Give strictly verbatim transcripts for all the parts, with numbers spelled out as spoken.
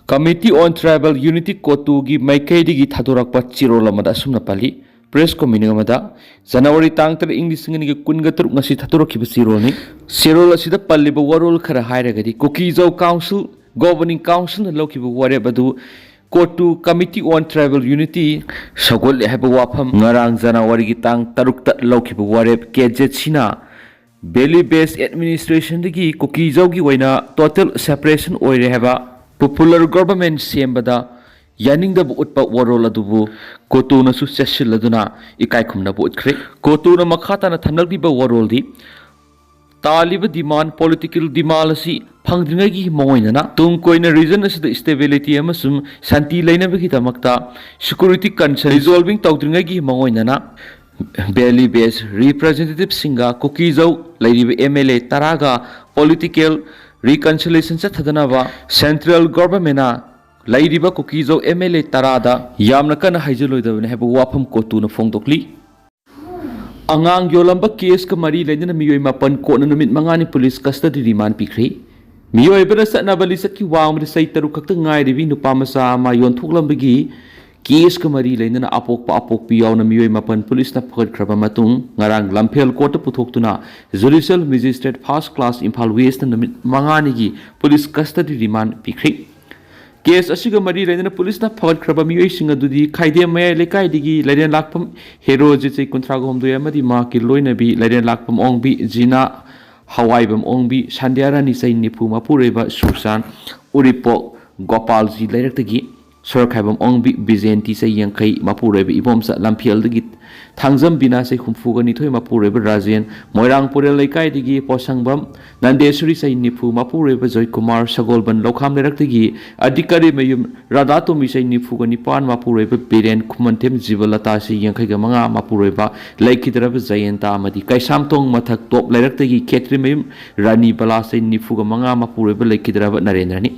Committee on Tribal Unity, COTU ꯒꯤ ꯃꯥꯏꯀꯩꯗꯒꯤ ꯊꯥꯗꯣꯔꯛꯄ ꯆꯦꯔꯣꯜ ꯑꯃꯗ ꯑꯁꯨꯝꯅ ꯄꯜꯂꯤ꯫ Press communique ꯑꯃꯗ, ꯖꯅꯋꯥꯔꯤ ꯇꯥꯡ ꯇꯔꯦꯠ, ꯏꯪ ꯂꯤꯁꯤꯡ ꯑꯅꯤꯒ ꯀꯨꯟꯒ ꯇꯔꯨꯛ, ꯉꯁꯤ ꯊꯥꯗꯣꯔꯛꯈꯤꯕ ꯆꯦꯔꯣꯜꯅꯤ꯫ ꯆꯦꯔꯣꯜ ꯑꯁꯤꯗ ꯄꯜꯂꯤꯕ ꯋꯥꯔꯣꯜ ꯈꯔ ꯍꯥꯏꯔꯒꯗꯤ, ꯀꯨꯀꯤꯖꯧ Council, Governing Council ꯅ ꯂꯧꯈꯤꯕ ꯋꯥꯔꯦꯞ ꯑꯗꯨ COTU, Committee on Tribal Unity, ꯁꯧꯒꯠꯂꯦ ꯍꯥꯏꯕ ꯋꯥꯐꯝ꯫ ꯉꯔꯥꯡ ꯖꯅꯋꯥꯔꯤꯒꯤ ꯇꯥꯡ ꯇꯔꯨꯛꯇ ꯂꯧꯈꯤꯕ ꯋꯥꯔꯦꯞ, KZC ꯅ Valley Based Administration ꯗꯒꯤ ꯀꯨꯀꯤꯖꯧꯒꯤ ꯑꯣꯏꯅ total separation ꯑꯣꯏꯔꯦ ꯍꯥꯏꯕ popular government ꯁꯦꯝꯕꯗ ꯌꯥꯅꯤꯡꯗꯕ ꯎꯠꯄ ꯋꯥꯔꯣꯜ ꯑꯗꯨꯕꯨ COTU ꯅꯁꯨ ꯆꯦꯠꯁꯤꯜꯂꯗꯨꯅ ꯏꯀꯥꯏ ꯈꯨꯝꯅꯕ ꯎꯠꯈ꯭ꯔꯦ꯫ COTU ꯅ ꯃꯈꯥ ꯇꯥꯅ ꯊꯝꯂꯛꯂꯤꯕ ꯋꯥꯔꯣꯜꯗꯤ, ꯇꯥꯜꯂꯤꯕ demand, political demand ꯑꯁꯤ ꯐꯪꯗ꯭ꯔꯤꯉꯩꯒꯤ ꯃꯥꯡꯑꯣꯏꯅꯅ ꯇꯨꯡ ꯀꯣꯏꯅ region ꯑꯁꯤꯗ stability ꯑꯃꯁꯨꯡ ꯁꯥꯟꯇꯤ ꯂꯩꯅꯕꯒꯤꯗꯃꯛꯇ security concern resolving ꯇꯧꯗ꯭ꯔꯤꯉꯩꯒꯤ ꯃꯥꯡꯑꯣꯏꯅꯅ Valley Based Representative ꯁꯤꯡꯒ ꯀꯨꯀꯤꯖꯧ ꯂꯩꯔꯤꯕ MLA ꯇꯔꯥꯒ political reconciliation ꯆꯠꯊꯗꯅꯕ central government ꯅ ꯂꯩꯔꯤꯕ ꯀꯨꯀꯤꯖꯧ MLA ꯇꯔꯥꯗ ꯌꯥꯝꯅ ꯀꯟꯅ ꯍꯥꯏꯖꯤꯜꯂꯣꯏꯗꯕꯅꯤ ꯍꯥꯏꯕ ꯋꯥꯐꯝ COTU ꯅ ꯐꯣꯡꯗꯣꯛꯂꯤ꯫ ꯑꯉꯥꯡ ꯌꯣꯜꯂꯝꯕ case ꯀ ꯃꯔꯤ ꯂꯩꯅꯅ ꯃꯤꯑꯣꯏ ꯃꯥꯄꯟ ꯀꯣꯟꯅ ꯅꯨꯃꯤꯠ ꯃꯉꯥꯅꯤ police custody remand ꯄꯤꯈ꯭ꯔꯦ꯫ ꯃꯤꯑꯣꯏꯕꯅ ꯆꯠꯅꯕ ꯂꯤꯆꯠꯀꯤ ꯋꯥꯡꯃꯗ ꯆꯍꯤ ꯇꯔꯨꯛ ꯈꯛꯇ ꯉꯥꯏꯔꯤꯕꯤ ꯅꯨꯄꯥ ꯃꯆꯥ ꯑꯃ ꯌꯣꯟꯊꯣꯛꯂꯝꯕꯒꯤ case ꯀ ꯃꯔꯤ ꯂꯩꯅꯅ ꯑꯄꯣꯛꯄ ꯑꯄꯣꯛꯄꯤ ꯌꯥꯎꯅ ꯃꯤꯑꯣꯏ ꯃꯥꯄꯟ police ꯅ ꯐꯒꯠꯈ꯭ꯔꯕ ꯃꯇꯨꯡ, ꯉꯔꯥꯡ ꯂꯝꯐꯦꯜ court ꯇ ꯄꯨꯊꯣꯛꯇꯨꯅ Judicial Magistrate First Class Imphal West ꯅ ꯅꯨꯃꯤꯠ ꯃꯉꯥꯅꯤꯒꯤ police custody remand ꯄꯤꯈ꯭ꯔꯦ꯫ Case ꯑꯁꯤꯒ ꯃꯔꯤ ꯂꯩꯅꯅ police ꯅ ꯐꯒꯠꯈ꯭ꯔꯕ ꯃꯤꯑꯣꯏꯁꯤꯡ ꯑꯗꯨꯗꯤ ꯈꯥꯏꯗꯦꯝ ꯃꯌꯥꯏ ꯂꯩꯀꯥꯏꯗꯒꯤ ꯂꯩꯔꯦꯟꯂꯥꯛꯄꯝ ꯍꯦꯔꯣꯖꯤꯠ, ꯆꯍꯤ ꯀꯨꯟꯊ꯭ꯔꯥꯒ ꯍꯨꯝꯗꯣꯏ, ꯑꯃꯗꯤ ꯃꯍꯥꯛꯀꯤ ꯂꯣꯏꯅꯕꯤ ꯂꯩꯔꯦꯟꯂꯥꯛꯄꯝ ꯑꯣꯡꯕꯤ ꯖꯤꯅꯥ, ꯍꯋꯥꯏꯕꯝ ꯑꯣꯡꯕꯤ ꯁꯟꯙ꯭ꯌꯥꯔꯥꯅꯤ, ꯆꯍꯤ ꯅꯤꯐꯨ, ꯃꯄꯨꯔꯣꯏꯕ ꯁꯨꯔꯆꯥꯟ, ꯎꯔꯤꯄꯣꯛ ꯒꯣꯄꯥꯜꯖꯤ ꯂꯩꯔꯛꯇꯒꯤ ꯁꯣꯔꯣꯛꯈꯥꯏꯕꯝ ꯑꯣꯡꯕꯤ ꯕꯤꯖꯦꯟꯇꯤ, ꯆꯍꯤ ꯌꯥꯡꯈꯩ, ꯃꯄꯨꯔꯣꯏꯕ ꯏꯕꯣꯝꯆꯥ ꯂꯝꯐꯦꯜꯗꯒꯤ ꯊꯥꯡꯖꯝ ꯕꯤꯅꯥ, ꯆꯍꯤ ꯍꯨꯝꯐꯨꯒ ꯅꯤꯊꯣꯏ, ꯃꯄꯨꯔꯣꯏꯕ ꯔꯥꯖꯦꯟ, ꯃꯣꯏꯔꯥꯡ ꯄꯨꯔꯦꯜ ꯂꯩꯀꯥꯏꯗꯒꯤ ꯄꯣꯠꯁꯪꯕꯝ ꯅꯟꯗꯦꯁꯣꯔꯤ, ꯆꯍꯤ ꯅꯤꯐꯨ, ꯃꯄꯨꯔꯣꯏꯕ ꯖꯣꯏꯀꯨꯃꯥꯔ, ꯁꯒꯣꯜꯕꯟ ꯂꯧꯈꯥꯝ ꯂꯩꯔꯛꯇꯒꯤ ꯑꯗꯤꯀꯥꯔꯤ ꯃꯌꯨꯝ ꯔꯥꯙꯥꯇꯣꯝꯕꯤ, ꯆꯍꯤ ꯅꯤꯐꯨꯒ ꯅꯤꯄꯥꯟ, ꯃꯄꯨꯔꯣꯏꯕ ꯕꯤꯔꯦꯟ, ꯈꯨꯃꯟꯊꯦꯝ ꯖꯤꯕꯂꯇꯥ, ꯆꯍꯤ ꯌꯥꯡꯈꯩꯒ ꯃꯉꯥ, ꯃꯄꯨꯔꯣꯏꯕ ꯂꯩꯈꯤꯗ꯭ꯔꯕ ꯖꯌꯟꯇ, ꯑꯃꯗꯤ ꯀꯩꯁꯥꯝꯊꯣꯡ ꯃꯊꯛ ꯇꯣꯞ ꯂꯩꯔꯛꯇꯒꯤ ꯈꯦꯇ꯭ꯔꯤ ꯃꯌꯨꯝ ꯔꯥꯅꯤ ꯕꯂꯥ, ꯆꯍꯤ ꯅꯤꯐꯨꯒ ꯃꯉꯥ, ꯃꯄꯨꯔꯣꯏꯕ ꯂꯩꯈꯤꯗ꯭ꯔꯕ ꯅꯔꯦꯟꯗ꯭ꯔꯅꯤ꯫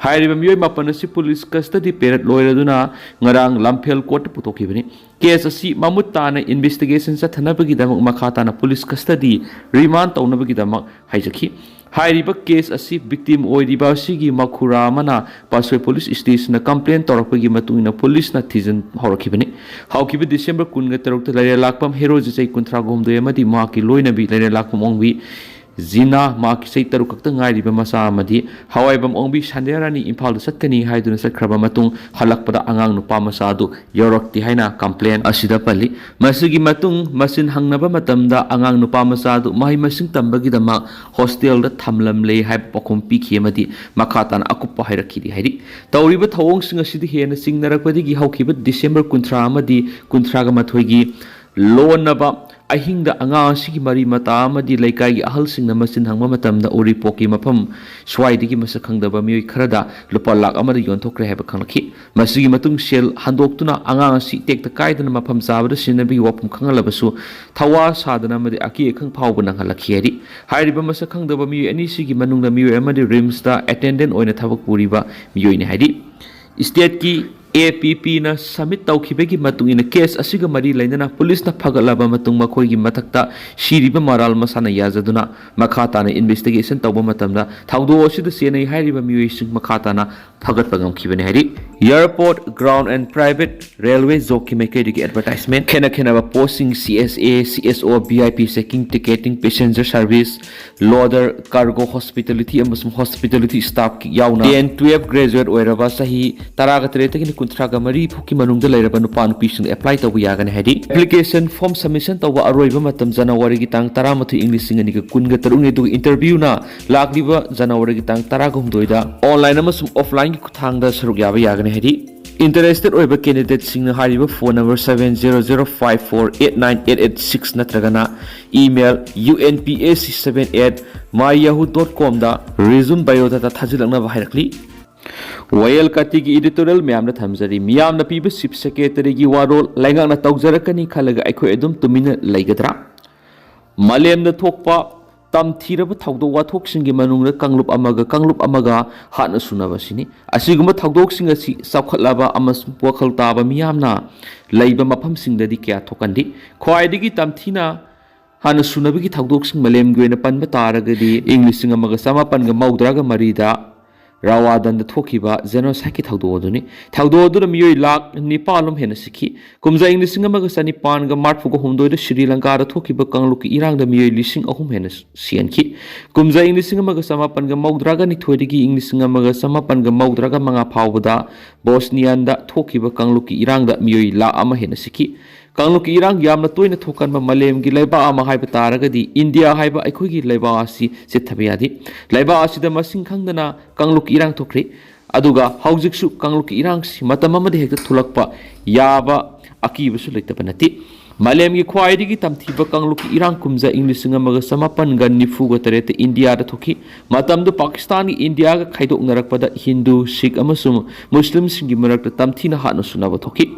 ꯍꯥꯏꯔꯤꯕ ꯃꯤꯑꯣꯏ ꯃꯥꯄꯟ ꯑꯁꯤ police custody period ꯂꯣꯏꯔꯗꯨꯅ ꯉꯔꯥꯡ ꯂꯝꯐꯦꯜ court ꯇ ꯄꯨꯊꯣꯛꯈꯤꯕꯅꯤ꯫ Case ꯑꯁꯤ ꯃꯃꯨꯠ ꯇꯥꯅ investigation ꯆꯠꯊꯅꯕꯒꯤꯗꯃꯛ ꯃꯈꯥ ꯇꯥꯅ police custody remand ꯇꯧꯅꯕꯒꯤꯗꯃꯛ ꯍꯥꯏꯖꯈꯤ꯫ ꯍꯥꯏꯔꯤꯕ ꯀꯦꯁ ꯑꯁꯤ ꯚꯤꯛꯇꯤꯝ ꯑꯣꯏꯔꯤꯕ ꯑꯁꯤꯒꯤ ꯃꯈꯨꯔꯥ ꯑꯃꯅ ꯄꯥꯠꯁꯣꯏ ꯄꯨꯂꯤꯁ ꯁ꯭ꯇꯦꯁꯟꯗ ꯀꯝꯄ꯭ꯂꯦꯟ ꯇꯧꯔꯛꯄꯒꯤ ꯃꯇꯨꯡ ꯏꯟꯅ ꯄꯨꯂꯤꯁꯅ ꯊꯤꯖꯤꯟ ꯍꯧꯔꯛꯈꯤꯕꯅꯤ꯫ ꯍꯧꯈꯤꯕ ꯗꯤꯁꯦꯝꯕꯔ ꯀꯨꯟꯒ ꯇꯔꯨꯛꯇ ꯂꯩꯔꯦꯂꯥꯛꯄꯝ ꯍꯦꯔꯣꯖꯤꯠ ꯆꯍꯤ ꯀꯨꯟꯊ꯭ꯔꯥ ꯍꯨꯝꯗꯣꯏ ꯑꯃꯗꯤ ꯃꯍꯥꯛꯀꯤ ꯂꯣꯏꯅꯕꯤ ꯂꯩꯔꯦꯂꯥꯛꯄꯝ ꯑꯣꯡꯕꯤ ꯖꯤꯅꯥ, ꯃꯍꯥꯛꯀꯤ ꯆꯍꯤ ꯇꯔꯨꯛ ꯈꯛꯇ ꯉꯥꯏꯔꯤꯕ ꯃꯆꯥ ꯑꯃꯗꯤ ꯍꯋꯥꯏꯕꯝ ꯑꯣꯡꯕꯤ ꯁꯟꯙ꯭ꯌꯥꯔꯥꯅꯤ ꯏꯝꯐꯥꯜꯗ ꯆꯠꯀꯅꯤ ꯍꯥꯏꯗꯨꯅ ꯆꯠꯈ꯭ꯔꯕ ꯃꯇꯨꯡ ꯍꯜꯂꯛꯄꯗ ꯑꯉꯥꯡ ꯅꯨꯄꯥ ꯃꯆꯥ ꯑꯗꯨ ꯌꯧꯔꯛꯇꯦ ꯍꯥꯏꯅ ꯀꯝꯄ꯭ꯂꯦꯟ ꯑꯁꯤꯗ ꯄꯜꯂꯤ꯫ ꯃꯁꯤꯒꯤ ꯃꯇꯨꯡ ꯃꯆꯤꯟ ꯍꯪꯅꯕ ꯃꯇꯝꯗ ꯑꯉꯥꯡ ꯅꯨꯄꯥ ꯃꯆꯥ ꯑꯗꯨ ꯃꯍꯩ ꯃꯁꯤꯡ ꯇꯝꯕꯒꯤꯗꯃꯛ ꯍꯣꯁꯇꯦꯜꯗ ꯊꯝꯂꯝꯂꯦ ꯍꯥꯏꯕ ꯄꯥꯎꯈꯨꯝ ꯄꯤꯈꯤ ꯑꯃꯗꯤ ꯃꯈꯥ ꯇꯥꯅ ꯑꯀꯨꯞꯄ ꯍꯥꯏꯔꯛꯈꯤꯗꯦ ꯍꯥꯏꯔꯤ꯫ ꯇꯧꯔꯤꯕ ꯊꯧꯑꯣꯡꯁꯤꯡ ꯑꯁꯤꯗꯤ ꯍꯦꯟꯅ ꯆꯤꯡꯅꯔꯛꯄꯗꯒꯤ ꯍꯧꯈꯤꯕ ꯗꯤꯁꯦꯝꯕꯔ ꯀꯨꯟꯊ꯭ꯔꯥ ꯑꯃꯗꯤ ꯀꯨꯟꯊ꯭ꯔꯥꯒ ꯃꯥꯊꯣꯏꯒꯤ ꯂꯣꯟꯅꯕ ꯑꯍꯤꯡꯗ ꯑꯉꯥꯡ ꯑꯁꯤꯒꯤ ꯃꯔꯤ ꯃꯇꯥ ꯑꯃꯗꯤ ꯂꯩꯀꯥꯏꯒꯤ ꯑꯍꯜꯁꯤꯡꯅ ꯃꯆꯤꯟ ꯍꯪꯕ ꯃꯇꯝꯗ ꯎꯔꯤꯄꯣꯛꯀꯤ ꯃꯐꯝ ꯁ꯭ꯋꯥꯏꯗꯒꯤ ꯃꯁꯛ ꯈꯪꯗꯕ ꯃꯤꯑꯣꯏ ꯈꯔꯗ ꯂꯨꯄꯥ ꯂꯥꯈ ꯑꯃꯗ ꯌꯣꯟꯊꯣꯛꯈ꯭ꯔꯦ ꯍꯥꯏꯕ ꯈꯪꯂꯛꯈꯤ꯫ ꯃꯁꯤꯒꯤ ꯃꯇꯨꯡ ꯁꯦꯜ ꯍꯟꯗꯣꯛꯇꯨꯅ ꯑꯉꯥꯡ ꯑꯁꯤ ꯇꯦꯛꯇ ꯀꯥꯏꯗꯅ ꯃꯐꯝ ꯆꯥꯕꯗ ꯁꯤꯟꯅꯕꯒꯤ ꯋꯥꯐꯝ ꯈꯪꯍꯜꯂꯕꯁꯨ ꯊꯋꯥ ꯁꯥꯗꯅ ꯑꯃꯗꯤ ꯑꯀꯤ ꯑꯈꯪ ꯐꯥꯎꯕ ꯅꯪꯍꯜꯂꯛꯈꯤ ꯍꯥꯏꯔꯤ꯫ ꯍꯥꯏꯔꯤꯕ ꯃꯁꯛ ꯈꯪꯗꯕ ꯃꯤꯑꯣꯏ ꯑꯅꯤꯁꯤꯒꯤ ꯃꯅꯨꯡꯗ ꯃꯤꯑꯣꯏ ꯑꯃꯗꯤ ꯔꯤꯝꯁꯇ ꯑꯦꯇꯦꯟꯗꯦꯟ ꯑꯣꯏꯅ ꯊꯕꯛ ꯄꯨꯔꯤꯕ ꯃꯤꯑꯣꯏꯅꯤ ꯍꯥꯏꯔꯤ꯫ ꯁ꯭ꯇꯦꯠꯀꯤ ꯑꯦ ꯄꯤ ꯄꯤꯅ ꯁꯕꯃꯤꯠ ꯇꯧꯈꯤꯕꯒꯤ ꯃꯇꯨꯡ ꯏꯟꯅ ꯀꯦꯁ ꯑꯁꯤꯒ ꯃꯔꯤ ꯂꯩꯅꯅ ꯄꯨꯂꯤꯁꯅ ꯐꯒꯠꯂꯕ ꯃꯇꯨꯡ ꯃꯈꯣꯏꯒꯤ ꯃꯊꯛꯇ ꯁꯤꯔꯤꯕ ꯃꯔꯥꯜ ꯃꯁꯥꯅ ꯌꯥꯖꯗꯨꯅ ꯃꯈꯥ ꯇꯥꯅ ꯏꯟꯚꯦꯁꯇꯤꯒꯦꯁꯟ ꯇꯧꯕ ꯃꯇꯝꯗ ꯊꯧꯗꯣꯛ ꯑꯁꯤꯗ ꯆꯦꯟꯅꯩ ꯍꯥꯏꯔꯤꯕ ꯃꯤꯑꯣꯏꯁꯤꯡ ꯃꯈꯥ ꯇꯥꯅ ꯐꯒꯠꯄ ꯉꯝꯈꯤꯕꯅꯤ ꯍꯥꯏꯔꯤ꯫ Airport, Ground and Private Railway Jobꯀꯤ ꯃꯥꯏꯀꯩꯗꯒꯤ ꯑꯦꯗꯚꯔꯇꯥꯏꯖꯃꯦꯟ꯫ ꯈꯦꯠꯅ ꯈꯦꯠꯅꯕ ꯄꯣꯁꯁꯤꯡ C S A, C S O, V I P checking, ticketing, passenger service, loader, cargo, hospitality ꯑꯃꯁꯨꯡ ꯍꯣꯁꯄꯤꯇꯥꯂꯤꯇꯤ ꯁ꯭ꯇꯥꯐꯀꯤ ꯌꯥꯎꯅ ꯇꯦꯟ, ꯇꯨꯌꯦꯜꯐ ꯒ꯭ꯔꯦꯖꯨꯑꯦꯠ ꯑꯣꯏꯔꯕ ꯆꯍꯤ ꯇꯔꯥꯒ ꯇꯔꯦꯠꯇꯒꯤꯅ ꯀꯨꯟꯊ꯭ꯔꯥꯒ ꯃꯔꯤ ꯐꯥꯎꯀꯤ ꯃꯅꯨꯡꯗ ꯂꯩꯔꯕ ꯅꯨꯄꯥ ꯅꯨꯄꯤꯁꯤꯡꯅ ꯑꯦꯄ꯭ꯂꯥꯏ ꯇꯧꯕ ꯌꯥꯒꯅꯤ ꯍꯥꯏꯔꯤ꯫ ꯑꯦꯄ꯭ꯂꯤꯀꯦꯁꯟ ꯐꯣꯔꯝ ꯁꯕꯃꯤꯁꯟ ꯇꯧꯕ ꯑꯔꯣꯏꯕ ꯃꯇꯝ ꯖꯅꯋꯥꯔꯤꯒꯤ ꯇꯥꯡ ꯇꯔꯥꯃꯥꯊꯣꯏ, ꯏꯪ ꯂꯤꯁꯤꯡ ꯑꯅꯤꯒ ꯀꯨꯟꯒ ꯇꯔꯨꯛꯅꯤ, ꯑꯗꯨꯒ ꯏꯟꯇꯔꯚ꯭ꯌꯨꯅ ꯂꯥꯛꯂꯤꯕ ꯖꯅꯋꯥꯔꯤꯒꯤ ꯇꯥꯡ ꯇꯔꯥꯒ ꯍꯨꯝꯗꯣꯏꯗ ꯑꯣꯟꯂꯥꯏꯟ ꯑꯃꯁꯨꯡ ꯑꯣꯐꯂꯥꯏꯟꯒꯤ ꯈꯨꯠꯊꯥꯡꯗ ꯁꯔꯨꯛ ꯌꯥꯕ ꯌꯥꯒꯅꯤ ꯍꯥꯏꯔꯤ꯫ ꯏꯟꯇꯔꯦꯁꯇꯦꯗ ꯑꯣꯏꯕ ꯀꯦꯟꯗꯤꯗꯦꯠꯁꯤꯡꯅ ꯍꯥꯏꯔꯤꯕ phone number seven zero zero five four eight nine eight eight six ꯅꯠꯇ꯭ꯔꯒꯅ email U N P A C seven at my yahoo dot comꯗ resume biodata ꯊꯥꯖꯤꯜꯂꯛꯅꯕ ꯍꯥꯏꯔꯛꯂꯤ꯫ ꯋꯥꯌꯦꯜ ꯀꯥꯇꯤꯒꯤ editorial ꯃꯌꯥꯝꯗ ꯊꯝꯖꯔꯤ꯫ ꯃꯤꯌꯥꯝꯅ ꯄꯤꯕ ꯆꯤꯐ ꯁꯦꯀ꯭ꯔꯦꯇꯔꯤꯒꯤ ꯋꯥꯔꯣꯜ ꯂꯩꯉꯥꯛꯅ ꯇꯧꯖꯔꯛꯀꯅꯤ ꯈꯜꯂꯒ ꯑꯩꯈꯣꯏ ꯑꯗꯨꯝ ꯇꯨꯃꯤꯟꯅ ꯂꯩꯒꯗ꯭ꯔꯥ? ꯃꯥꯂꯦꯝꯗ ꯊꯣꯛꯄ ꯇꯝꯊꯤꯔꯕ ꯊꯧꯗꯣꯛ ꯋꯥꯊꯣꯛꯁꯤꯡꯒꯤ ꯃꯅꯨꯡꯗ ꯀꯥꯡꯂꯨꯞ ꯑꯃꯒ ꯀꯥꯡꯂꯨꯞ ꯑꯃꯒ ꯍꯥꯠꯅ ꯁꯨꯅꯕ ꯑꯁꯤꯅꯤ꯫ ꯑꯁꯤꯒꯨꯝꯕ ꯊꯧꯗꯣꯛꯁꯤꯡ ꯑꯁꯤ ꯆꯥꯎꯈꯠꯂꯕ ꯑꯃꯁꯨꯡ ꯋꯥꯈꯜ ꯇꯥꯕ ꯃꯤꯌꯥꯝꯅ ꯂꯩꯕ ꯃꯐꯝꯁꯤꯡꯗꯗꯤ ꯀꯌꯥ ꯊꯣꯛꯀꯟꯗꯦ꯫ ꯈ꯭ꯋꯥꯏꯗꯒꯤ ꯇꯝꯊꯤꯅ ꯍꯥꯟꯅ ꯁꯨꯅꯕꯒꯤ ꯊꯧꯗꯣꯛꯁꯤꯡ ꯃꯥꯂꯦꯝꯒꯤ ꯑꯣꯏꯅ ꯄꯟꯕ ꯇꯥꯔꯒꯗꯤ, ꯏꯪ ꯂꯤꯁꯤꯡ ꯑꯃꯒ ꯆꯃꯥꯄꯟꯒ ꯃꯧꯗ꯭ꯔꯥꯒ ꯃꯔꯤꯗ ꯔꯋꯥꯗꯟꯗ ꯊꯣꯛꯈꯤꯕ genocideꯀꯤ ꯊꯧꯗꯣꯛ ꯑꯗꯨꯅꯤ꯫ ꯊꯧꯗꯣꯛ ꯑꯗꯨꯗ ꯃꯤꯑꯣꯏ ꯂꯥꯈ ꯅꯤꯄꯥꯜ ꯂꯣꯝ ꯍꯦꯟꯅ ꯁꯤꯈꯤ꯫ ꯀꯨꯝꯖꯥ ꯏꯪ ꯂꯤꯁꯤꯡ ꯑꯃꯒ ꯆꯅꯤꯄꯥꯟꯒ ꯃꯔꯤꯐꯨꯒ ꯍꯨꯝꯗꯣꯏꯗ ꯁ꯭ꯔꯤ ꯂꯪꯀꯥꯗ ꯊꯣꯛꯈꯤꯕ ꯀꯥꯡꯂꯨꯞꯀꯤ ꯏꯔꯥꯡꯗ ꯃꯤꯑꯣꯏ ꯂꯤꯁꯤꯡ ꯑꯍꯨꯝ ꯍꯦꯟꯅ ꯁꯤꯍꯟꯈꯤ꯫ ꯀꯨꯝꯖꯥ ꯏꯪ ꯂꯤꯁꯤꯡ ꯑꯃꯒ ꯆꯃꯥꯄꯟꯒ ꯃꯧꯗ꯭ꯔꯥꯒ ꯅꯤꯊꯣꯏꯗꯒꯤ ꯏꯪ ꯂꯤꯁꯤꯡ ꯑꯃꯒ ꯆꯃꯥꯄꯟꯒ ꯃꯧꯗ꯭ꯔꯥꯒ ꯃꯉꯥ ꯐꯥꯎꯕꯗ ꯕꯣꯁꯅꯤꯌꯥꯟꯗ ꯊꯣꯛꯈꯤꯕ ꯀꯥꯡꯂꯨꯞꯀꯤ ꯏꯔꯥꯡꯗ ꯃꯤꯑꯣꯏ ꯂꯥꯈ ꯑꯃ ꯍꯦꯟꯅ ꯁꯤꯈꯤ꯫ ꯀꯥꯡꯂꯨꯞꯀꯤ ꯏꯔꯥꯡ ꯌꯥꯝꯅ ꯇꯣꯏꯅ ꯊꯣꯛꯀꯟꯕ ꯃꯥꯂꯦꯝꯒꯤ ꯂꯩꯕꯥꯛ ꯑꯃ ꯍꯥꯏꯕ ꯇꯥꯔꯒꯗꯤ, ꯏꯟꯗꯤꯌꯥ ꯍꯥꯏꯕ ꯑꯩꯈꯣꯏꯒꯤ ꯂꯩꯕꯥꯛ ꯑꯁꯤ ꯆꯤꯠꯊꯕ ꯌꯥꯗꯦ꯫ ꯂꯩꯕꯥꯛ ꯑꯁꯤꯗ ꯃꯁꯤꯡ ꯈꯪꯗꯅ ꯀꯥꯡꯂꯨꯞꯀꯤ ꯏꯔꯥꯡ ꯊꯣꯛꯈ꯭ꯔꯦ꯫ ꯑꯗꯨꯒ ꯍꯧꯖꯤꯛꯁꯨ ꯀꯥꯡꯂꯨꯞꯀꯤ ꯏꯔꯥꯡꯁꯤ ꯃꯇꯝ ꯑꯃꯗ ꯍꯦꯛꯇ ꯊꯣꯛꯂꯛꯄ ꯌꯥꯕ ꯑꯀꯤꯕꯁꯨ ꯂꯩꯇꯕ ꯅꯠꯇꯦ꯫ ꯃꯥꯂꯦꯝꯒꯤ ꯈ꯭ꯋꯥꯏꯗꯒꯤ ꯇꯝꯊꯤꯕ ꯀꯥꯡꯂꯨꯞꯀꯤ ꯏꯔꯥꯡ ꯀꯨꯝꯖꯥ ꯏꯪ ꯂꯤꯁꯤꯡ ꯑꯃꯒ ꯆꯃꯥꯄꯟꯒ ꯅꯤꯐꯨꯒ ꯇꯔꯦꯠꯇ ꯏꯟꯗꯤꯌꯥꯗ ꯊꯣꯛꯈꯤ꯫ ꯃꯇꯝꯗꯨ ꯄꯥꯀꯤꯁꯇꯥꯟꯒꯤ ꯏꯟꯗꯤꯌꯥꯒ ꯈꯥꯏꯗꯣꯛꯅꯔꯛꯄꯗ ꯍꯤꯟꯗꯨ, ꯁꯤꯈ ꯑꯃꯁꯨꯡ ꯃꯨꯁꯂꯤꯝꯁꯤꯡꯒꯤ ꯃꯔꯛꯇ ꯇꯝꯊꯤꯅ ꯍꯥꯠꯅ ꯁꯨꯅꯕ ꯊꯣꯛꯈꯤ꯫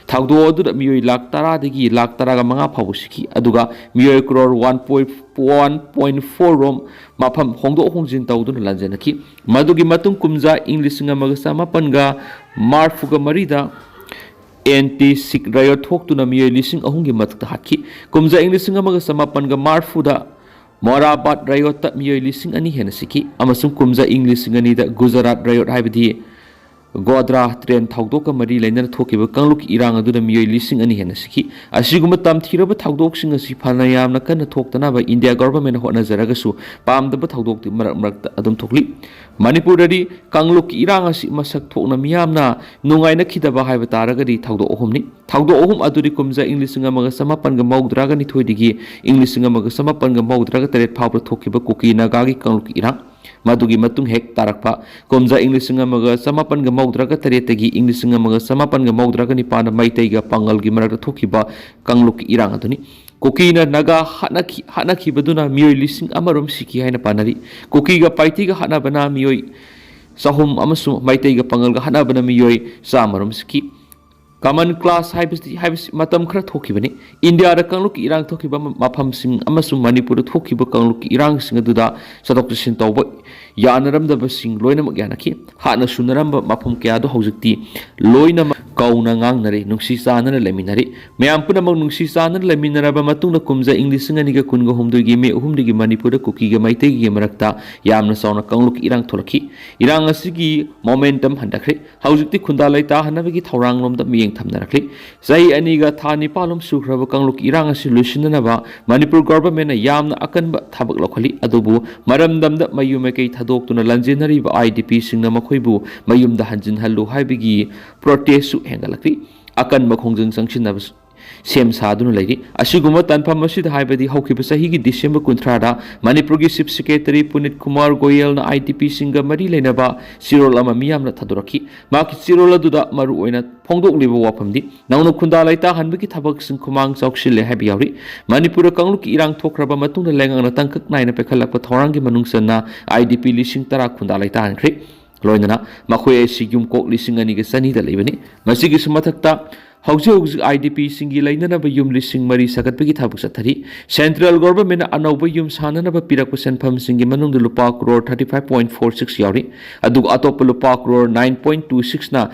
ꯊꯧꯗꯣꯛ ꯑꯗꯨꯗ ꯃꯤꯑꯣꯏ ꯂꯥꯈ ꯇꯔꯥꯗꯒꯤ ꯂꯥꯈ ꯇꯔꯥꯒ ꯃꯉꯥ ꯐꯥꯎꯕ ꯁꯤꯈꯤ, ꯑꯗꯨꯒ ꯃꯤꯑꯣꯏ crore one point one point four ꯔꯣꯝ ꯃꯐꯝ ꯍꯣꯡꯗꯣꯛ ꯍꯣꯡꯖꯤꯟ ꯇꯧꯗꯨꯅ ꯂꯥꯟꯖꯦꯟꯅꯈꯤ꯫ ꯃꯗꯨꯒꯤ ꯃꯇꯨꯡ ꯀꯨꯝꯖꯥ ꯏꯪ ꯂꯤꯁꯤꯡ ꯑꯃꯒ ꯆꯃꯥꯄꯟꯒ ꯃꯔꯤꯐꯨꯒ ꯃꯔꯤꯗ ꯑꯦꯟꯇꯤ ꯁꯤꯈ ꯔꯥꯏꯑꯣꯠ ꯊꯣꯛꯇꯨꯅ ꯃꯤꯑꯣꯏ ꯂꯤꯁꯤꯡ ꯑꯍꯨꯝꯒꯤ ꯃꯊꯛꯇ ꯍꯥꯠꯈꯤ꯫ ꯀꯨꯝꯖꯥ ꯏꯪ ꯂꯤꯁꯤꯡ ꯑꯃꯒ ꯆꯃꯥꯄꯟꯒ ꯃꯔꯤꯐꯨꯗ ꯃꯣꯔꯥꯕꯥꯠ ꯔꯥꯏꯑꯣꯠꯇ ꯃꯤꯑꯣꯏ ꯂꯤꯁꯤꯡ ꯑꯅꯤ ꯍꯦꯟꯅ ꯁꯤꯈꯤ, ꯑꯃꯁꯨꯡ ꯀꯨꯝꯖꯥ ꯏꯪ ꯂꯤꯁꯤꯡ ꯑꯅꯤꯗ ꯒꯨꯖꯔꯥꯠ ꯔꯥꯏꯑꯣꯠ, ꯍꯥꯏꯕꯗꯤ ꯒꯣꯗ꯭ꯔꯥ ꯇ꯭ꯔꯦꯟ ꯊꯧꯗꯣꯛꯀ ꯃꯔꯤ ꯂꯩꯅꯅ ꯊꯣꯛꯈꯤꯕ ꯀꯥꯡꯂꯨꯞꯀꯤ ꯏꯔꯥꯡ ꯑꯗꯨꯗ ꯃꯤꯑꯣꯏ ꯂꯤꯁꯤꯡ ꯑꯅꯤ ꯍꯦꯟꯅ ꯁꯤꯈꯤ꯫ ꯑꯁꯤꯒꯨꯝꯕ ꯇꯝꯊꯤꯔꯕ ꯊꯧꯗꯣꯛꯁꯤꯡ ꯑꯁꯤ ꯐꯅ ꯌꯥꯝꯅ ꯀꯟꯅ ꯊꯣꯛꯇꯅꯕ ꯏꯟꯗꯤꯌꯥ ꯒꯣꯚꯔꯟꯃꯦꯟꯠꯅ ꯍꯣꯠꯅꯖꯔꯒꯁꯨ, ꯄꯥꯝꯗꯕ ꯊꯧꯗꯣꯛꯇꯤ ꯃꯔꯛ ꯃꯔꯛꯇ ꯑꯗꯨꯝ ꯊꯣꯛꯂꯤ꯫ ꯃꯅꯤꯄꯨꯔꯗꯗꯤ ꯀꯥꯡꯂꯨꯞꯀꯤ ꯏꯔꯥꯡ ꯑꯁꯤ ꯃꯁꯛ ꯊꯣꯛꯅ ꯃꯤꯌꯥꯝꯅ ꯅꯨꯡꯉꯥꯏꯅꯈꯤꯗꯕ ꯍꯥꯏꯕ ꯇꯥꯔꯒꯗꯤ ꯊꯧꯗꯣꯛ ꯑꯍꯨꯝꯅꯤ꯫ ꯊꯧꯗꯣꯛ ꯑꯍꯨꯝ ꯑꯗꯨꯗꯤ ꯀꯨꯝꯖꯥ ꯏꯪ ꯂꯤꯁꯤꯡ ꯑꯃꯒ ꯆꯃꯥꯄꯟꯒ ꯃꯧꯗ꯭ꯔꯥꯒ ꯅꯤꯊꯣꯏꯗꯒꯤ ꯏꯪ ꯂꯤꯁꯤꯡ ꯑꯃꯒ ꯆꯃꯥꯄꯟꯒ ꯃꯧꯗ꯭ꯔꯥꯒ ꯇꯔꯦꯠ ꯐꯥꯎꯕꯗ ꯊꯣꯛꯈꯤꯕ ꯀꯨꯀꯤ ꯅꯥꯒꯥꯒꯤ ꯀꯥꯡꯂꯨꯞꯀꯤ ꯏꯔꯥꯡ, ꯃꯗꯨꯒꯤ ꯃꯇꯨꯡ ꯍꯦꯛ ꯇꯥꯔꯛꯄ ꯀꯨꯝꯖꯥ ꯏꯪ ꯂꯤꯁꯤꯡ ꯑꯃꯒ ꯆꯃꯥꯄꯟꯒ ꯃꯧꯗ꯭ꯔꯥꯒ ꯇꯔꯦꯠꯇꯒꯤ ꯏꯪ ꯂꯤꯁꯤꯡ ꯑꯃꯒ ꯆꯃꯥꯄꯟꯒ ꯃꯧꯗ꯭ꯔꯥꯒ ꯅꯤꯄꯥꯟꯗ ꯃꯩꯇꯩꯒ ꯄꯥꯉꯜꯒꯤ ꯃꯔꯛꯇ ꯊꯣꯛꯈꯤꯕ ꯀꯥꯡꯂꯨꯞꯀꯤ ꯏꯔꯥꯡ ꯑꯗꯨꯅꯤ꯫ ꯀꯨꯀꯤꯅ ꯅꯥꯒꯥ ꯍꯥꯠꯅꯈꯤ-, ꯍꯥꯠꯅꯈꯤꯕꯗꯨꯅ ꯃꯤꯑꯣꯏ ꯂꯤꯁꯤꯡ ꯑꯃꯔꯣꯝ ꯁꯤꯈꯤ ꯍꯥꯏꯅ ꯄꯥꯅꯔꯤ꯫ ꯀꯨꯀꯤꯒ ꯄꯥꯏꯇꯤꯒ ꯍꯥꯠꯅꯕꯅ ꯃꯤꯑꯣꯏ ꯆꯍꯨꯝ ꯑꯃꯁꯨꯡ ꯃꯩꯇꯩꯒ ꯄꯥꯉꯜꯒ ꯍꯥꯠꯅꯕꯅ ꯃꯤꯑꯣꯏ ꯆꯥꯝꯃꯔꯣꯝ ꯁꯤꯈꯤ꯫ ꯀꯃꯟ ꯀ꯭ꯂꯥꯁ ꯍꯥꯏꯕꯁꯤ, ꯍꯥꯏꯕꯁꯤ ꯃꯇꯝ ꯈꯔ ꯊꯣꯛꯈꯤꯕꯅꯤ꯫ ꯏꯟꯗꯤꯌꯥꯗ ꯀꯥꯡꯂꯨꯞꯀꯤ ꯏꯔꯥꯡ ꯊꯣꯛꯈꯤꯕ ꯃ-, ꯃꯐꯝꯁꯤꯡ ꯑꯃꯁꯨꯡ ꯃꯅꯤꯄꯨꯔꯗ ꯊꯣꯛꯈꯤꯕ ꯀꯥꯡꯂꯨꯞꯀꯤ ꯏꯔꯥꯡꯁꯤꯡ ꯑꯗꯨꯗ ꯆꯠꯊꯣꯛ ꯆꯠꯁꯤꯟ ꯇꯧꯕ ꯌꯥꯅꯔꯝꯗꯕꯁꯤꯡ ꯂꯣꯏꯅꯃꯛ ꯌꯥꯅꯈꯤ꯫ ꯍꯥꯟꯅ ꯁꯨꯅꯔꯝꯕ ꯃꯐꯝ ꯀꯌꯥꯗꯨ ꯍꯧꯖꯤꯛꯇꯤ ꯂꯣꯏꯅꯃꯛ ꯀꯧꯅ ꯉꯥꯡꯅꯔꯤ, ꯅꯨꯡꯁꯤ ꯆꯥꯟꯅꯅ ꯂꯩꯃꯤꯟꯅꯔꯤ꯫ ꯃꯌꯥꯝ ꯄꯨꯝꯅꯃꯛ ꯅꯨꯡꯁꯤ ꯆꯥꯟꯅꯅ ꯂꯩꯃꯤꯟꯅꯔꯕ ꯃꯇꯨꯡꯗ, ꯀꯨꯝꯖꯥ ꯏꯪ ꯂꯤꯁꯤꯡ ꯑꯅꯤꯒ ꯀꯨꯟꯒ ꯍꯨꯝꯗꯣꯏꯒꯤ ꯃꯦ ꯑꯍꯨꯝꯗꯒꯤ ꯃꯅꯤꯄꯨꯔꯗ ꯀꯨꯀꯤꯒ ꯃꯩꯇꯩꯒꯤ ꯃꯔꯛꯇ ꯌꯥꯝꯅ ꯆꯥꯎꯅ ꯀꯥꯡꯂꯨꯞꯀꯤ ꯏꯔꯥꯡ ꯊꯣꯛꯂꯛꯈꯤ꯫ ꯏꯔꯥꯡ ꯑꯁꯤꯒꯤ momentum ꯍꯟꯊꯈ꯭ꯔꯦ꯫ ꯍꯧꯖꯤꯛꯇꯤ ꯈꯨꯟꯗꯥ ꯂꯩꯇꯥꯍꯟꯅꯕꯒꯤ ꯊꯧꯔꯥꯡꯂꯣꯝꯗ ꯃꯤꯠꯌꯦꯡ ꯊꯝꯅꯔꯛꯂꯤ꯫ ꯆꯍꯤ ꯑꯅꯤꯒ ꯊꯥ ꯅꯤꯄꯥꯜ ꯂꯣꯝ ꯁꯨꯈ꯭ꯔꯕ ꯀꯥꯡꯂꯨꯞꯀꯤ ꯏꯔꯥꯡ ꯑꯁꯤ ꯂꯣꯏꯁꯤꯟꯅꯅꯕ ꯃꯅꯤꯄꯨꯔ governmentꯅ ꯌꯥꯝꯅ ꯑꯀꯟꯕ ꯊꯕꯛ ꯂꯧꯈꯠꯂꯤ꯫ ꯑꯗꯨꯕꯨ ꯃꯔꯝꯗꯝꯗ ꯃꯌꯨꯝ ꯃꯀꯩ ꯊꯥꯗꯣꯛꯇꯨꯅ ꯂꯥꯟꯖꯦꯟꯅꯔꯤꯕ IDPꯁꯤꯡꯅ ꯃꯈꯣꯏꯕꯨ ꯃꯌꯨꯝꯗ ꯍꯟꯖꯤꯟꯍꯜꯂꯨ ꯍꯥꯏꯕꯒꯤ protestꯁꯨ ꯍꯦꯟꯒꯠꯂꯛꯂꯤ꯫ ꯑꯀꯟꯕ ꯈꯣꯡꯖꯪ ꯆꯪꯁꯤꯟꯅꯕ ꯁꯦꯝ ꯁꯥꯗꯨꯅ ꯂꯩꯔꯤ꯫ ꯑꯁꯤꯒꯨꯝꯕ ꯇꯥꯟꯐꯝ ꯑꯁꯤꯗ, ꯍꯥꯏꯕꯗꯤ ꯍꯧꯈꯤꯕ ꯆꯍꯤꯒꯤ December ꯀꯨꯟꯊ꯭ꯔꯥꯗ ꯃꯅꯤꯄꯨꯔꯒꯤ Chief Secretary ꯄꯨꯅꯤꯠ ꯀꯨꯃꯥꯔ ꯒꯣꯌꯦꯜꯅ IDPꯁꯤꯡꯒ ꯃꯔꯤ ꯂꯩꯅꯕ ꯆꯦꯔꯣꯜ ꯑꯃ ꯃꯤꯌꯥꯝꯅ ꯊꯥꯗꯣꯔꯛꯈꯤ꯫ ꯃꯍꯥꯛꯀꯤ ꯆꯦꯔꯣꯜ ꯑꯗꯨꯗ ꯃꯔꯨꯑꯣꯏꯅ ꯐꯣꯡꯗꯣꯛꯂꯤꯕ ꯋꯥꯐꯝꯗꯤ ꯅꯧꯅ ꯈꯨꯟꯗꯥ ꯂꯩꯇꯥꯍꯟꯕꯒꯤ ꯊꯕꯛꯁꯤꯡ ꯈꯨꯃꯥꯡ ꯆꯥꯎꯁꯤꯜꯂꯦ ꯍꯥꯏꯕ ꯌꯥꯎꯔꯤ꯫ ꯃꯅꯤꯄꯨꯔꯗ ꯀꯥꯡꯂꯨꯞꯀꯤ ꯏꯔꯥꯡ ꯊꯣꯛꯈ꯭ꯔꯕ ꯃꯇꯨꯡꯗ ꯂꯩꯉꯥꯛꯅ ꯇꯥꯡꯀꯛ ꯅꯥꯏꯅ ꯄꯥꯏꯈꯠꯂꯛꯄ ꯊꯧꯔꯥꯡꯒꯤ ꯃꯅꯨꯡ ꯆꯟꯅ IDP ꯂꯤꯁꯤꯡ ꯇꯔꯥ ꯈꯨꯟꯗꯥ ꯂꯩꯇꯥꯍꯟꯈ꯭ꯔꯦ꯫ ꯂꯣꯏꯅꯅ ꯃꯈꯣꯏ ꯑꯁꯤ ꯌꯨꯝꯀꯣꯛ ꯂꯤꯁꯤꯡ ꯑꯅꯤꯒ ꯆꯅꯤꯗ ꯂꯩꯕꯅꯤ꯫ ꯃꯁꯤꯒꯤꯁꯨ ꯃꯊꯛꯇ, ꯍꯧꯖꯤꯛ ꯍꯧꯖꯤꯛ IDPꯁꯤꯡꯒꯤ ꯂꯩꯅꯅꯕ ꯌꯨꯝ ꯂꯤꯁꯤꯡ ꯃꯔꯤ ꯁꯥꯒꯠꯄꯒꯤ ꯊꯕꯛ ꯆꯠꯊꯔꯤ꯫ Central Governmentꯅ ꯑꯅꯧꯕ ꯌꯨꯝ ꯁꯥꯅꯅꯕ ꯄꯤꯔꯛꯄ ꯁꯦꯟꯐꯝꯁꯤꯡꯒꯤ ꯃꯅꯨꯡꯗ ꯂꯨꯄꯥ crore thirty five point four six ꯌꯥꯎꯔꯤ꯫ ꯑꯗꯨꯒ ꯑꯇꯣꯞꯄ ꯂꯨꯄꯥ ꯀ꯭ꯔꯣꯔ nine point two sixꯅ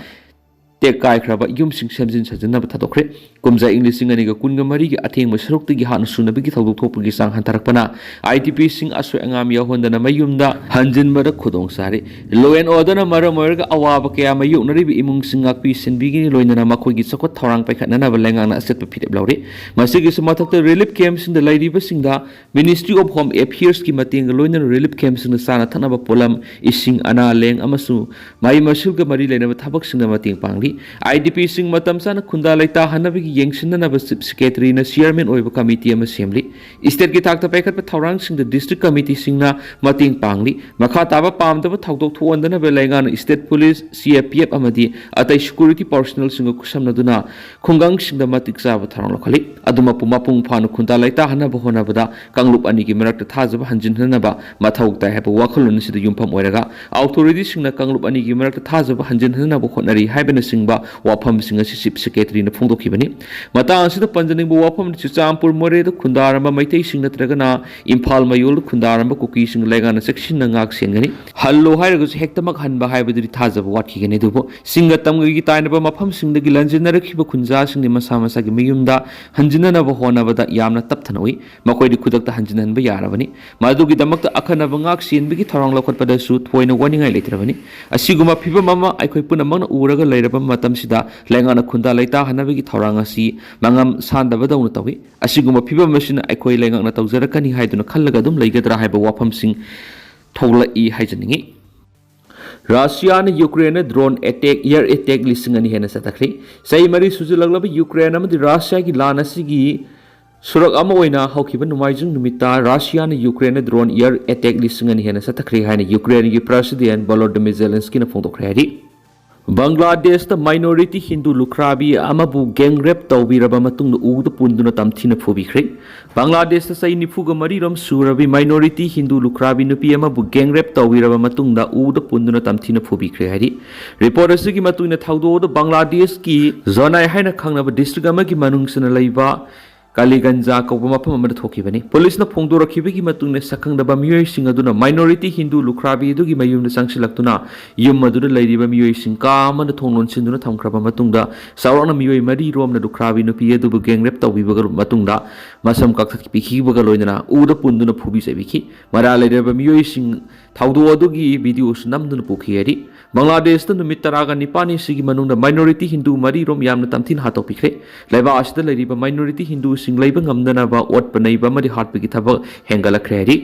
ꯇꯦꯛ ꯀꯥꯏꯈ꯭ꯔꯕ ꯌꯨꯝꯁꯤꯡ ꯁꯦꯝꯖꯤꯟ ꯁꯥꯖꯤꯟꯅꯕ ꯊꯥꯗꯣꯛꯈ꯭ꯔꯦ꯫ ꯀꯨꯝꯖꯥ ꯏꯪ ꯂꯤꯁꯤꯡ ꯑꯅꯤꯒ ꯀꯨꯟꯒ ꯃꯔꯤꯒꯤ ꯑꯊꯦꯡꯕ ꯁꯔꯨꯛꯇꯒꯤ ꯍꯥꯟꯅ ꯁꯨꯅꯕꯒꯤ ꯊꯧꯗꯣꯛ ꯊꯣꯛꯄꯒꯤ ꯆꯥꯡ ꯍꯟꯊꯔꯛꯄꯅ IDPꯁꯤꯡ ꯑꯁꯣꯏ ꯑꯉꯥꯝ ꯌꯥꯎꯍꯟꯗꯅ ꯃꯌꯨꯝꯗ ꯍꯟꯖꯤꯟꯕꯗ ꯈꯨꯗꯣꯡ ꯆꯥꯔꯤ꯫ Law and Orderꯅ ꯃꯔꯝ ꯑꯣꯏꯔꯒ ꯑꯋꯥꯕ ꯀꯌꯥ ꯃꯥꯌꯣꯛꯅꯔꯤꯕ ꯏꯃꯨꯡꯁꯤꯡ ꯉꯥꯛꯄꯤ ꯁꯦꯟꯕꯤꯒꯅꯤ, ꯂꯣꯏꯅꯅ ꯃꯈꯣꯏꯒꯤ ꯆꯥꯎꯈꯠ ꯊꯧꯔꯥꯡ ꯄꯥꯏꯈꯠꯅꯅꯕ ꯂꯩꯉꯥꯛꯅ ꯑꯆꯦꯠꯄ ꯐꯤꯔꯦꯞ ꯂꯧꯔꯤ꯫ ꯃꯁꯤꯒꯤꯁꯨ ꯃꯊꯛꯇ, relief campꯁꯤꯡꯗ ꯂꯩꯔꯤꯕꯁꯤꯡꯗ Ministry of Home Affairsꯀꯤ ꯃꯇꯦꯡꯒ ꯂꯣꯏꯅꯅ relief campꯁꯤꯡꯗ ꯆꯥꯅ ꯊꯛꯅꯕ ꯄꯣꯠꯂꯝ, ꯏꯁꯤꯡ, ꯑꯅꯥ ꯂꯦꯡ ꯑꯃꯁꯨꯡ ꯃꯍꯩ ꯃꯁꯤꯡꯒ ꯃꯔꯤ ꯂꯩꯅꯕ ꯊꯕꯛꯁꯤꯡꯗ ꯃꯇꯦꯡ ꯄꯥꯡꯂꯤ꯫ IDPꯁꯤꯡ ꯃꯇꯝ ꯆꯥꯅ ꯈꯨꯟꯗꯥ ꯂꯩꯇꯥꯍꯟꯅꯕꯒꯤ ꯌꯦꯡꯁꯤꯟꯅꯅꯕ Chief Secretaryꯅ chairman ꯑꯣꯏꯕ committee ꯑꯃ ꯁꯦꯝꯂꯤ꯫ Stateꯀꯤ ꯊꯥꯛꯇ ꯄꯥꯏꯈꯠꯄ ꯊꯧꯔꯥꯡꯁꯤꯡꯗ district committeeꯁꯤꯡꯅ ꯃꯇꯦꯡ ꯄꯥꯡꯂꯤ꯫ ꯃꯈꯥ ꯇꯥꯕ ꯄꯥꯝꯗꯕ ꯊꯧꯗꯣꯛ ꯊꯣꯛꯍꯟꯗꯅꯕ ꯂꯩꯉꯥꯛꯅ state police, CRPF ꯑꯃꯗꯤ ꯑꯇꯩ security personnelꯁꯤꯡꯒ ꯈꯨꯠꯁꯝꯅꯗꯨꯅ ꯈꯨꯡꯒꯪꯁꯤꯡꯗ ꯃꯇꯤꯛ ꯆꯥꯕ ꯊꯧꯔꯥꯡ ꯂꯧꯈꯠꯂꯤ꯫ ꯑꯗꯨꯃꯛꯄꯨ ꯃꯄꯨꯡ ꯐꯥꯅ ꯈꯨꯟꯗꯥ ꯂꯩꯇꯥꯍꯟꯅꯕ ꯍꯣꯠꯅꯕꯗ ꯀꯥꯡꯂꯨꯞ ꯑꯅꯤꯒꯤ ꯃꯔꯛꯇ ꯊꯥꯖꯕ ꯍꯟꯖꯤꯟꯍꯟꯅꯕ ꯃꯊꯧ ꯇꯥꯏ ꯍꯥꯏꯕ ꯋꯥꯈꯜꯂꯣꯟ ꯑꯁꯤꯗ ꯌꯨꯝꯐꯝ ꯑꯣꯏꯔꯒ, authorityꯁꯤꯡꯅ ꯀꯥꯡꯂꯨꯞ ꯑꯅꯤꯒꯤ ꯃꯔꯛꯇ ꯊꯥꯖꯕ ꯍꯟꯖꯤꯟꯍꯟꯅꯕ ꯍꯣꯠꯅꯔꯤ ꯍꯥꯏꯕꯅꯆꯤꯡꯕ ꯋꯥꯐꯝꯁꯤꯡ ꯑꯁꯤ Chief Secretaryꯅ ꯐꯣꯡꯗꯣꯛꯈꯤꯕꯅꯤ꯫ ꯃꯇꯥꯡ ꯑꯁꯤꯗ ꯄꯟꯖꯅꯤꯡꯕ ꯋꯥꯐꯝꯗꯤ, ꯆꯨꯔꯆꯥꯟꯄꯨꯔ ꯃꯣꯔꯦꯗ ꯈꯨꯟꯗꯥꯔꯝꯕ ꯃꯩꯇꯩꯁꯤꯡ ꯅꯠꯇ꯭ꯔꯒꯅ ꯏꯝꯐꯥꯜ ꯃꯌꯣꯜꯗ ꯈꯨꯟꯗꯥꯔꯝꯕ ꯀꯨꯀꯤꯁꯤꯡ ꯂꯩꯉꯥꯛꯅ ꯆꯦꯛꯁꯤꯟꯅ ꯉꯥꯛ ꯁꯦꯟꯒꯅꯤ꯫ ꯍꯜꯂꯣ ꯍꯥꯏꯔꯒꯁꯨ ꯍꯦꯛꯇꯃꯛ ꯍꯟꯕ ꯍꯥꯏꯕꯗꯨꯗꯤ ꯊꯥꯖꯕ ꯋꯥꯠꯈꯤꯒꯅꯤ꯫ ꯑꯗꯨꯕꯨ ꯆꯤꯡꯒ ꯇꯝꯒꯒꯤ ꯇꯥꯏꯅꯕ ꯃꯐꯝꯁꯤꯡꯗꯒꯤ ꯂꯥꯟꯖꯦꯟꯅꯔꯛꯈꯤꯕ ꯈꯨꯟꯖꯥꯁꯤꯡꯗꯤ ꯃꯁꯥ ꯃꯁꯥꯒꯤ ꯃꯌꯨꯝꯗ ꯍꯟꯖꯤꯟꯅꯅꯕ ꯍꯣꯠꯅꯕꯗ ꯌꯥꯝꯅ ꯇꯞꯊꯅ ꯎꯏ꯫ ꯃꯈꯣꯏꯗꯤ ꯈꯨꯗꯛꯇ ꯍꯟꯖꯤꯟꯍꯟꯕ ꯌꯥꯔꯕꯅꯤ꯫ ꯃꯗꯨꯒꯤꯗꯃꯛꯇ ꯑꯈꯟꯅꯕ ꯉꯥꯛ ꯁꯦꯟꯕꯒꯤ ꯊꯧꯔꯥꯡ ꯂꯧꯈꯠꯄꯗꯁꯨ ꯊꯣꯏꯅ ꯋꯥꯅꯤꯡꯉꯥꯏ ꯂꯩꯇ꯭ꯔꯕꯅꯤ꯫ ꯑꯁꯤꯒꯨꯝꯕ ꯐꯤꯚꯝ ꯑꯃ ꯑꯩꯈꯣꯏ ꯄꯨꯝꯅꯃꯛꯅ ꯎꯔꯒ ꯂꯩꯔꯕ ꯃꯇꯝꯁꯤꯗ ꯂꯩꯉꯥꯛꯅ ꯈꯨꯟꯗꯥ ꯂꯩꯇꯥꯍꯟꯅꯕꯒꯤ ꯊꯧꯔꯥꯡ ꯑꯁꯤ ꯃꯉꯝ ꯁꯥꯟꯗꯕꯗꯧꯅ ꯇꯧꯏ꯫ ꯑꯁꯤꯒꯨꯝꯕ ꯐꯤꯚꯝ ꯑꯁꯤꯅ ꯑꯩꯈꯣꯏ ꯂꯩꯉꯥꯛꯅ ꯇꯧꯖꯔꯛꯀꯅꯤ ꯍꯥꯏꯗꯨꯅ ꯈꯜꯂꯒ ꯑꯗꯨꯝ ꯂꯩꯒꯗ꯭ꯔꯥ ꯍꯥꯏꯕ ꯋꯥꯐꯝꯁꯤꯡ ꯊꯣꯛꯂꯛꯏ ꯍꯥꯏꯖꯅꯤꯡꯏ꯫ ꯔꯥꯁꯤꯌꯥꯅ ꯌꯨꯀ꯭ꯔꯦꯟꯗ ꯗ꯭ꯔꯣꯟ ꯑꯦꯇꯦꯛ, ꯑꯦꯌꯔ ꯑꯦꯇꯦꯛ ꯂꯤꯁꯤꯡ ꯑꯅꯤ ꯍꯦꯟꯅ ꯆꯠꯊꯈ꯭ꯔꯦ꯫ ꯆꯍꯤ ꯃꯔꯤ ꯁꯨꯖꯤꯜꯂꯛꯂꯕ ꯌꯨꯀ꯭ꯔꯦꯟ ꯑꯃꯗꯤ ꯔꯥꯁꯤꯌꯥꯒꯤ ꯂꯥꯟ ꯑꯁꯤꯒꯤ ꯁꯨꯔꯛ ꯑꯃ ꯑꯣꯏꯅ ꯍꯧꯈꯤꯕ ꯅꯣꯡꯃꯥꯏꯖꯤꯡ ꯅꯨꯃꯤꯠꯇ ꯔꯥꯁꯤꯌꯥꯅ ꯌꯨꯀ꯭ꯔꯦꯟꯗ ꯗ꯭ꯔꯣꯟ ꯑꯦꯌꯔ ꯑꯦꯇꯦꯛ ꯂꯤꯁꯤꯡ ꯑꯅꯤ ꯍꯦꯟꯅ ꯆꯠꯊꯈ꯭ꯔꯦ ꯍꯥꯏꯅ ꯌꯨꯀ꯭ꯔꯦꯟꯒꯤ ꯄ꯭ꯔꯦꯁꯤꯗꯦꯟ ꯚꯣꯂꯣꯗꯤꯃꯤꯔ ꯖꯦꯂꯦꯟꯁꯀꯤꯅ ꯐꯣꯡꯗꯣꯛꯈ꯭ꯔꯦ ꯍꯥꯏꯔꯤ꯫ ꯕꯪꯒ꯭ꯂꯥꯗꯦꯁꯇ ꯃꯥꯏꯅꯣꯔꯤꯇꯤ ꯍꯤꯟꯗꯨ ꯂꯨꯈ꯭ꯔꯥꯕꯤ ꯑꯃꯕꯨ ꯒꯦꯡ ꯔꯦꯞ ꯇꯧꯕꯤꯔꯕ ꯃꯇꯨꯡꯗ ꯎꯗ ꯄꯨꯟꯗꯨꯅ ꯇꯝꯊꯤꯅ ꯐꯨꯕꯤꯈ꯭ꯔꯦ꯫ ꯕꯪꯒ꯭ꯂꯥꯗꯦꯁꯇ ꯆꯍꯤ ꯅꯤꯐꯨꯒ ꯃꯔꯤꯔꯣꯝ ꯁꯨꯔꯕꯤ ꯃꯥꯏꯅꯣꯔꯤꯇꯤ ꯍꯤꯟꯗꯨ ꯂꯨꯈ꯭ꯔꯥꯕꯤ ꯅꯨꯄꯤ ꯑꯃꯕꯨ ꯒꯦꯡ ꯔꯦꯞ ꯇꯧꯕꯤꯔꯕ ꯃꯇꯨꯡꯗ ꯎꯗ ꯄꯨꯟꯗꯨꯅ ꯇꯝꯊꯤꯅ ꯐꯨꯕꯤꯈ꯭ꯔꯦ ꯍꯥꯏꯔꯤ꯫ ꯔꯤꯄꯣꯔꯠ ꯑꯁꯤꯒꯤ ꯃꯇꯨꯡ ꯏꯟꯅ ꯊꯧꯗꯣꯛ ꯑꯗꯨ ꯕꯪꯒ꯭ꯂꯥꯗꯦꯁꯀꯤ ꯖꯣꯅꯥꯏ ꯍꯥꯏꯅ ꯈꯪꯅꯕ ꯗꯤꯁꯇ꯭ꯔꯤꯛ ꯑꯃꯒꯤ ꯃꯅꯨꯡ ꯆꯟꯅ ꯂꯩꯕ ꯀꯥꯂꯤꯒꯟꯖꯥ ꯀꯧꯕ ꯃꯐꯝ ꯑꯃꯗ ꯊꯣꯛꯈꯤꯕꯅꯤ꯫ ꯄꯨꯂꯤꯁꯅ ꯐꯣꯡꯗꯣꯔꯛꯈꯤꯕꯒꯤ ꯃꯇꯨꯡ ꯏꯟꯅ ꯁꯛꯈꯪꯗꯕ ꯃꯤꯑꯣꯏꯁꯤꯡ ꯑꯗꯨꯅ ꯃꯥꯏꯅꯣꯔꯤꯇꯤ ꯍꯤꯟꯗꯨ ꯂꯨꯈ꯭ꯔꯥꯕꯤ ꯑꯗꯨꯒꯤ ꯃꯌꯨꯝꯗ ꯆꯪꯁꯤꯜꯂꯛꯇꯨꯅ ꯌꯨꯝ ꯑꯗꯨꯗ ꯂꯩꯔꯤꯕ ꯃꯤꯑꯣꯏꯁꯤꯡ ꯀꯥ ꯑꯃꯗ ꯊꯣꯡ ꯂꯣꯟꯁꯤꯟꯗꯨꯅ ꯊꯝꯈ꯭ꯔꯕ ꯃꯇꯨꯡꯗ ꯆꯥꯎꯔꯥꯛꯅ ꯃꯤꯑꯣꯏ ꯃꯔꯤ ꯔꯣꯝꯅ ꯂꯨꯈ꯭ꯔꯥꯕꯤ ꯅꯨꯄꯤ ꯑꯗꯨꯕꯨ ꯒꯦꯡ ꯔꯦꯞ ꯇꯧꯕꯤꯕꯒ ꯃꯇꯨꯡꯗ ꯃꯁꯝ ꯀꯛꯊꯠꯄꯤꯈꯤꯕꯒ ꯂꯣꯏꯅꯅ ꯎꯗ ꯄꯨꯟꯗꯨꯅ ꯐꯨꯕꯤ ꯆꯩꯕꯤꯈꯤ꯫ ꯃꯔꯥꯜ ꯂꯩꯔꯕ ꯃꯤꯑꯣꯏꯁꯤꯡ ꯊꯧꯗꯣꯛ ꯑꯗꯨꯒꯤ ꯚꯤꯗꯤꯑꯣꯁꯨ ꯅꯝꯗꯨꯅ ꯄꯨꯈꯤ ꯍꯥꯏꯔꯤ꯫ ꯕꯪꯒ꯭ꯂꯥꯗꯦꯁꯇ ꯅꯨꯃꯤꯠ ꯇꯔꯥꯒ ꯅꯤꯄꯥꯜꯅꯤꯁꯤꯒꯤ ꯃꯅꯨꯡꯗ ꯃꯥꯏꯅꯣꯔꯤꯇꯤ ꯍꯤꯟꯗꯨ ꯃꯔꯤ ꯔꯣꯝ ꯌꯥꯝꯅ ꯇꯝꯊꯤꯅ ꯍꯥꯠꯇꯣꯛꯄꯤꯈ꯭ꯔꯦ꯫ ꯂꯩꯕꯥꯛ ꯑꯁꯤꯗ ꯂꯩꯔꯤꯕ ꯃꯥꯏꯅꯣꯔꯤꯇꯤ ꯍꯤꯟꯗꯨꯁꯤꯡ ꯂꯩꯕ ꯉꯝꯗꯅꯕ ꯑꯣꯠꯄ ꯅꯩꯕ ꯑꯃꯗꯤ ꯍꯥꯠꯄꯒꯤ ꯊꯕꯛ ꯍꯦꯟꯒꯠꯂꯛꯈ꯭ꯔꯦ ꯍꯥꯏꯔꯤ꯫